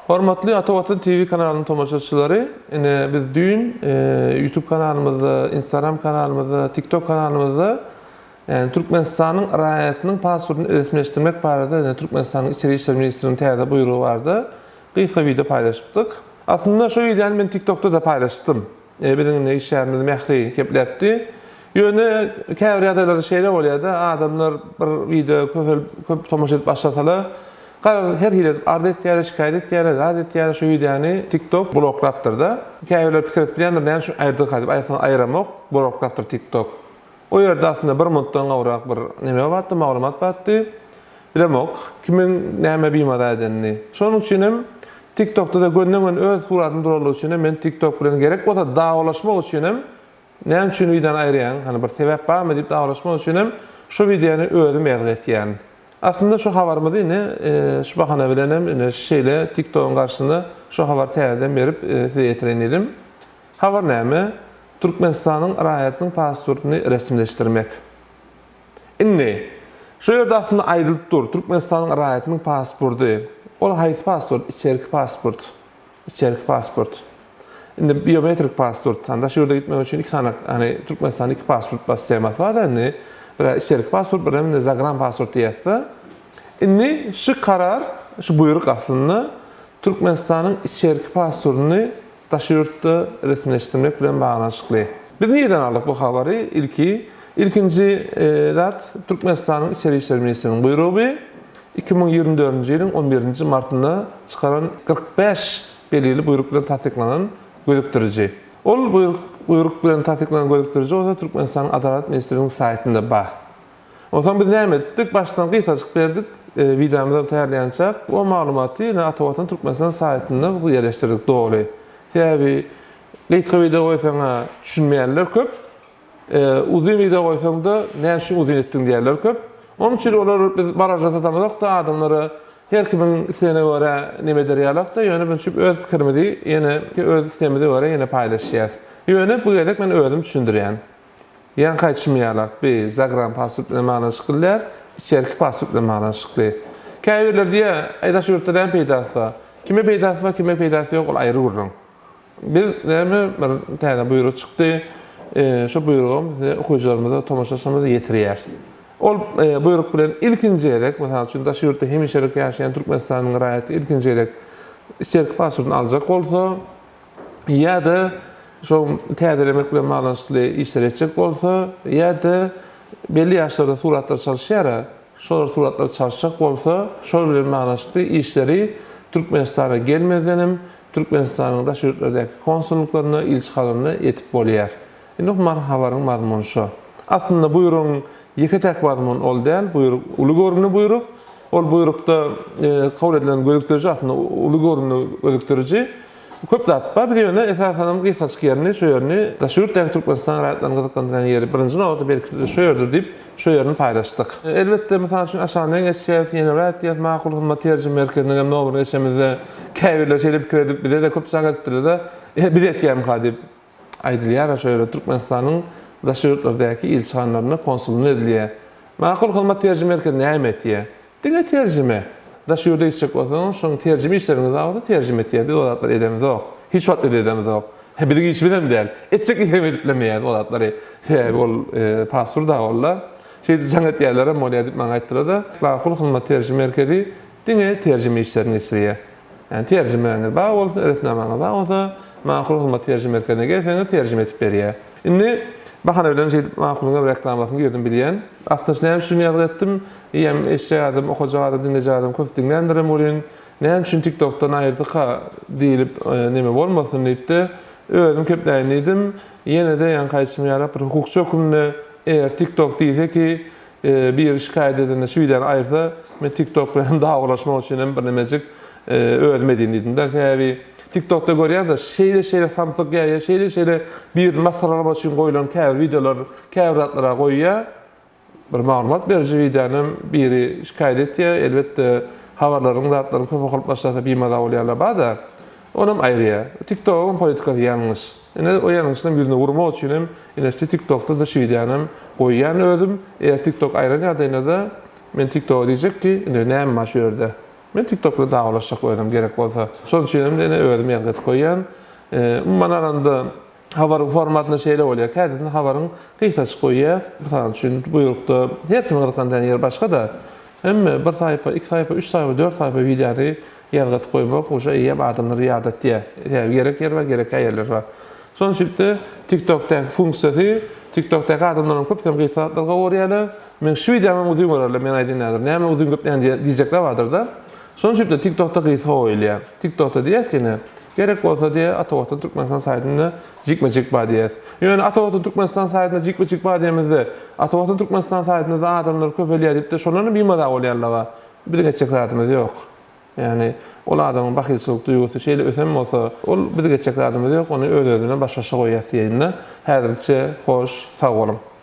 Hormatly Ata Watan TV kanalynyň tomaşaçylary, ine biz düýn YouTube kanalymyzda, Instagram kanalymyzda, TikTok kanalymyzda ýani Türkmenistanyň raýatynyň pasportyny resmileşdirmek barada ýani Türkmenistanyň Içeri işler ministriniň täze buýrugy barada gysga wideo paýlaşypdyk. Aslynda şo wideony men TikTokda-da paýlaşdym. Biziň indi işgärimiz Mähri gepläpdi. Ýöne käbir ýagdaýlarda şeýle bolýar-da, adamlar bir wideo köpelip, köp tomaşa edip başlasalar, garaz, her hili edip arz etýärler, şikaýat etýärler, zat etýärler, şu wideony TikTok bloklapdyr-da. Käbirler pikir edip bilýändir, näme üçin aýyrdyka diýip, aýyrsaň aýyramok, bloklapdyr TikTok. O ýerde aslynda bir minutdan gowrak bir neme bardy, maglumat bardy. Bilemok, kimiň näme bimaza edenini. Şonuň üçin hem TikTokda-da gönden-göni öz suratym duranlygy üçin hem men TikTok bilen gerek bolsa dawalaşmak üçin hem näme üçin wideony aýyrýaň, hany bir sebäp barmy diýip dawalaşmak üçin hem şu wideony özüm ýazgy etýän. Aslynda şu habarymyzy ine şu bahana bilen hem ine şeýle TikTogyň garşysynda şu habary täzeden berip size ýetireýin diýdim. Habar näme? Türkmenistanyň raýatynyň pasportyny resmileşdirmek. Indi, şu ýerde aslynda aýdylyp dur, Türkmenistanyň raýatynyň pasporty. Ol haýsy pasport? Içerki pasport. Içerki pasport. Indi biometrik pasport. Hany daşary ýurda gitmek üçin iki sany, hany Türkmenistanda iki pasport bar sistemasy bar-da indi. Bir içerki pasport, bir hem indi zagran pasport diýýäs-de. Indi şu karar, şu buýruk aslynda Türkmenistanyň içerki pasportyny daşary ýurtda resmileşdirmek bilen baglanyşykly. Biz nireden aldyk bu habary? Ilki, ilkinji zat, Türkmenistanyň Içeri işler ministriniň buýrugy, 2024-nji ýylyň on birinji martynda çykaran 45 belgili buýruk bilen tassyklanan gözükdiriji. Ol buýruk, buýruk bilen tassyklanan gözükdiriji bolsa Türkmenistanyň Adalat ministrliginiň saýtynda bar. Onsoň biz näme etdik? Başdan gysgajyk berdik. Wideomyzam taýýarlaýançak o maglumaty ýene Ata Watan Türkmenistan saýtynda ýerleşdirdik doly. Sebäbi gysga wideo goýsaň-a düşünmeýänler köp. Uzyn wideo goýsaň-da näme üçin uzyn etdiň diýýärler köp. Onuň üçin olar biz morožna satamyzok-da adamlara her kimiň islegine görä neme eder ýalak-da ýöne biz üçin öz pikirimizi ýene öz islegimize görä ýene paýlaşýas. Ýöne bu gezek men özüm düşündirýän. Ýaňky aýtşym ýalak, bi zagran pasport bilen baglanyşykly däl, içerki pasport bilen baglanyşykly. Käbirleri diýýär, Äý daşary ýurtda näme peýdasy bar? Kime peýdasy bar, kime peýdasy ýok, ol aýry gürrüň. Biz näme, bir täze buýruk çykdy, şo buýrugam size okyjylarymyza, tomaşaçylarymyza ýetirýäris. Ol buýruk bilen ilkinji gezek, mysal üçin, daşary ýurtda hemişelik ýaşaýan Türkmenistanyň raýaty ilkinji gezek içerki pasportyny aljak bolsa, ýa-da şo täzelemek bilen baglanyşykly işler etjek bolsa, ýa-da belli ýaşlarda suratlar çalyşýar-a, şolar suratlary çalyşjak bolsa, şol bilen baglanyşykly işleri Türkmenistana gelmezdenem Türkmenistanyň daşary ýurtlardaky konsullyklarynda, ilçihanalarynda etip bolýar. Indi bu habaryň mazmuny şo. Aslynda buýrugyň ýeke-täk mazmuny ol däl, buýruk uly göwrümli buýruk. Ol buýrukda kabul edilen gözükdiriji aslynda uly göwrümli gözükdiriji. Köp zat bar. Biz ýöne esasanam gysgajyk ýerini, şu ýerini daşary ýurtdaky Türkmenistan raýatlaryny gyzyklandyrýan ýeri birinji nobatda belki şu ýerdir diýip, şu ýerini paýlaşdyk. Elbetde, mysal üçin, aşagyndan geçýäris, ýene bir aýtýas, Makul hyzmat terjime merkeziniň hem nomerini geçemizde käbirleri şeýle pikir edip, bize-de köp jaň edipdirler-de, biz etýämika diýip. Aýdylýar-a şo ýerde Türkmenistanyň daşary ýurtlardaky ilçihanalarynda konsullygyna edilýär. Makul hyzmat terjime merkezi näme etýär? Diňe terjime. Daşary ýurda gitjek bolsaňyz, şoň terjime işleriňiz bar bolsa terjime etýär. Biz o zatlary edemizok. Hiç wagt edemizok. Biziň işimizem däl. Etjek isem edip bilemeýäris o zatlary. Sebäbi ol pasport da ol-da. Şeýdip jaň etýärlerem bolýar diýip maňa aýtdylar-da. Makul hyzmat terjime merkezi diňe terjime işlerini geçirýär. Ýagny terjimäňiz bar bolsa, resminamaňyz bar bolsa, Makul hyzmat terjime merkezine gelseňiz terjime edip berýär. Indi bahana bilen şeýdip Makulyň hem reklamasyny girdim bilýän. Aslynda näme üçin ýazgy etdim? Eýýäm eşitjek adam, okajak adam, diňlejek adam köp diňländirem welin, näme üçin TikTokdan aýyrdyka diýlip neme bolmasyn diýip-de özüm kepläýin diýdim. Ýene-de ýaňky aýdyşym ýaly bir hukukçy hökmünde eger TikTok diýse ki, Biri şikaýat edende şu wideony aýyrsa, men TikTok bilen dawalaşmak üçin hem birnemejik özüm edeyim diýdim-de. Sebäbi TikTokda görýän-de şeýle şeýle samsyk ýa şeýle şeýle birini masgaralamak üçin goýlan käbir wideolar, käbir zatlara goýýar. Bir maglumat beriji wideony hem biri şikaýat etýär. Elbetde habarlaryň zatlaryň köp okalyp başlasa bimaza bolýarlar bar-da. Onam aýyrýar. TikTogyň politikasy ýalňyş. Ine o ýalňyşynam ýüzüne urmak üçin hem ine şu TikTokda-da şu wideonam goýýan özüm. Eger TikTok aýyran ýagdaýynda-da men TikToga diýjek ki, ine näme bar şu ýerde. Men TikTok bilen dawalaşjak özüm gerek bolsa. Şonuň üçin hem ene özüm ýazgy edip goýýan. Umuman alanda habaryň formatynda şeýle bolýar. Kädesinde habaryň gysgajyk goýýas. Mysal üçin buýrukda her kimiň gyzyklanýan ýeri başga-da. Hemme bir saýpa, iki saýpa, üç saýpa, dört saýpa wideony ýazgy edip goýmak uje eýýäm adamlary ýadatýar. Sebäbi gerek ýeri bar, gerekýän ýerleri bar. Şonuň üçin-de TikTok-daky funksiýasy TikTok-daky adamlaryň köpüsem gysga zatlary gowy görýärler. Meň şu wideomam uzyn görerler, men aýdyn häzir. Näme uzyn gepleýän diýjekler bardyr-da. Şonuň üçin-de TikTok-da gysga goýulýar. TikTok-da diýýäs ki ine, gerek bolsa diýýär, Ata Watan Türkmenistan saýtynda jikme-jik bar diýýäs. Ýöne Ata Watan Türkmenistan saýtynda jikme-jik bar diýemizde, Ata Watan Türkmenistan saýtynda-da adamlar köpelýär diýip-de şondan-da bimaza bolýanlar bar. Biziň etjek zadymyz ýok. Ýagny, ol adamyň bahylçylyk duýgusy şeýle ösen bolsa, ol biziň etjek zadymyz ýok, ony öz-özünden baş-başa goýýas diýeýin-de. Häzirlikçe hoş, sag boluň!